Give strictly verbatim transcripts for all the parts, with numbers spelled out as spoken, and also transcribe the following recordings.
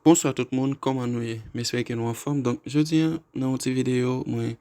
Bonswa tout moun, kòman nou ye? M espere ke nou anfòm. Donk, jodi a, nan yon ti videyo, mwen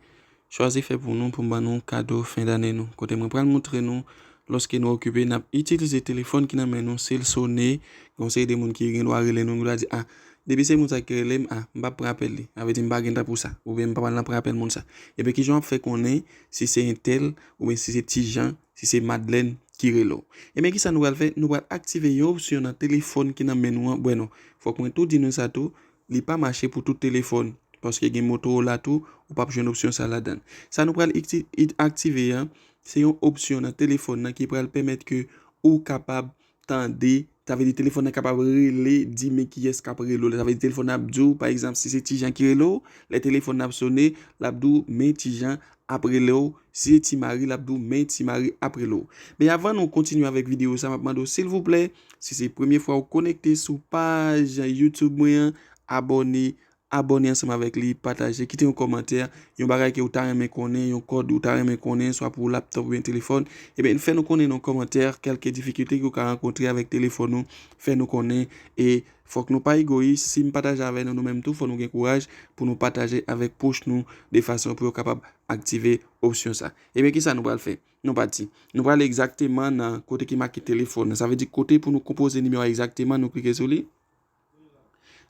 chwazi fè pou nou, pou m ban nou kado fen dane nou. Kote mwen pral montre nou, lòske nou okipe, n ap itilize telefòn ki nan men nou, si l sone, gen yon seri de moun ki gen dwa rele nou, gen dwa di, a, depi se moun sa ki rele m, a, m p ap pran apèl li. Sa vle di m pa gen tan pou sa, oubyen m pa pral nan pran apèl moun sa. Ebyen, kijan w ap fè konnen si se entèl, oubyen si se Tijan, si se Madlèn ki rele w? Ebyen, kisa nou pral fè? Nou pral aktive yon opsyon nan telefòn ki nan men nou an. Bwè non, fòk mwen tou di nou sa tou, li pa mache pou tout telefòn. Paske gen Motorola tou, ou p ap jwenn opsyon sa ladan l. Sa nou pral ikti- it- aktive an, se yon opsyon nan telefòn nan ki pral pèmèt ke ou kapab tande, sa vle di telefòn nan kapab rele, di men kiyès k ap rele w la. Sa vle di telefòn nan ap di w, pa egzanp, si se Tijan ki rele w, lè telefòn nan ap sone, l ap di w, men Tijan ap rele w, si se Ti Mari, l ap di w, men Ti Mari ap rele w. Men avan nou kontinye avèk videyo sa, m ap mande w, silvouplè, si se premye fwa ou konekte sou paj YouTube mwen an, abòne, abòne ansanm avèk li, pataje, kite yon kòmantè, yon bagay ke ou ta renmen konnen, yon kòd ou ta renmen konnen, swa pou laptòp oubyen telefòn, ebyen, fè nou konnen nan kòmantè, kèlke difikilte ke ou ka rankontre avèk telefòn ou, fè nou konnen, e fòk nou pa egoyis, si m pataje avè nou, nou menm tou, fò nou gen kouraj pou nou pataje avèk pwòch nou, de fason pou yo kapab aktive opsyon sa. Ebyen, kisa nou pral fè? Nou pati. Nou pral egzakteman nan kote ki make telefòn nan. Sa vle di kote pou nou konpoze nimewo a egzakteman, nou klike sou li.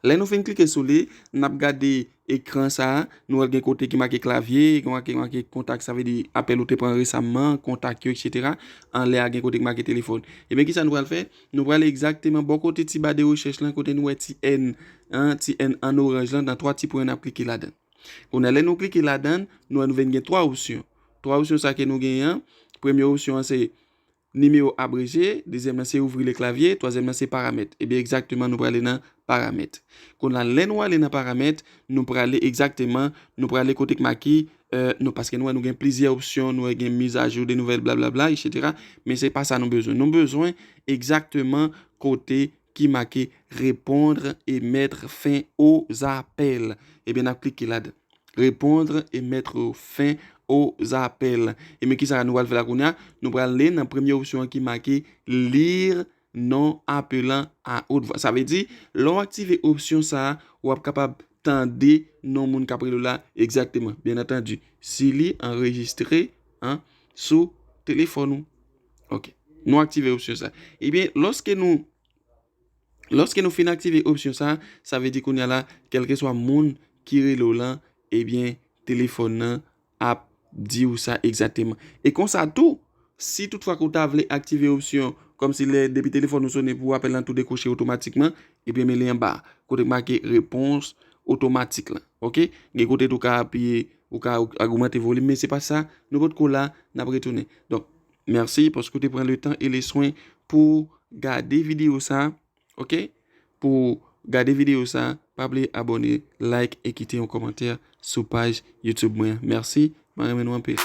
Lè nou fin klike sou li, n ap gade ekran sa a, nou wè l gen kote ki make klavye, gen make, make kontak, sa vle di apèl ou te pran resamman, kontak yo, etsetera. Anlè a gen kote ki make telefòn. Ebyen, kisa nou pral fè? Nou pral egzakteman bò kote ti ba de rechèch lan, kote nou wè ti N an, ti N an oranj lan, nan twa ti pwen, n ap klike ladan l. Kounye a, lè nou klike ladan l, nou wè nou vin gen twa opsyon. Twa opsyon sa ke nou genyen an, premye opsyon an se nimewo abreje, dezyèm nan se ouvrir le clavier, twazyèm nan se paramèt. Ebyen, egzakteman, nou prale nan paramèt. Kounye a, lè nou ale nan paramèt, nou prale egzakteman, nou prale kote k make, euh, nou, paske nou wè nou gen plizyè opsyon, nou wè gen mise à jour de nouvelles, blablabla, etsetera. Men se pa sa nou bezwen. Nou bezwen egzakteman kote ki make répondre et mettre fin aux appels. Ebyen, n ap klike ladan. Répondre et mettre fin aux appels. Ebyen, kisa nou pral fè la kounye a? Nou pral ale nan premye opsyon an ki make lire non appelant à haute voix. Sa vle di, lè w aktive opsyon sa a, w ap kapab tande non moun k ap rele w la egzakteman. Byen antandi, si li anrejistre, an, sou telefòn ou. Ok. Nou aktive opsyon sa. Ebyen, lòske nou, lòske nou fin aktive opsyon sa, sa vle di kounye a la, kèlkeswa moun ki rele w lan, ebyen, telefòn nan ap di w sa egzakteman. E konsa tou, si toutfwa ke w ta vle aktive opsyon, kòmsi lè depi telefòn ou sone pou apèl lan tou dekwoche otomatikman, ebyen, men li anba, kote k make repons otomatik lan. Ok? Gen kote tou w ka apiye, ou ka ogmante volim, men se pa sa, nou potko la, n ap retounen. Donk, mèsi paske w te pran le tan e le swen pou gade videyo sa, ok? Pou gade videyo sa, pa bliye abòne, like e kite yon kòmantè sou paj YouTube mwen. Mèsi, mwen renmen nou anpil.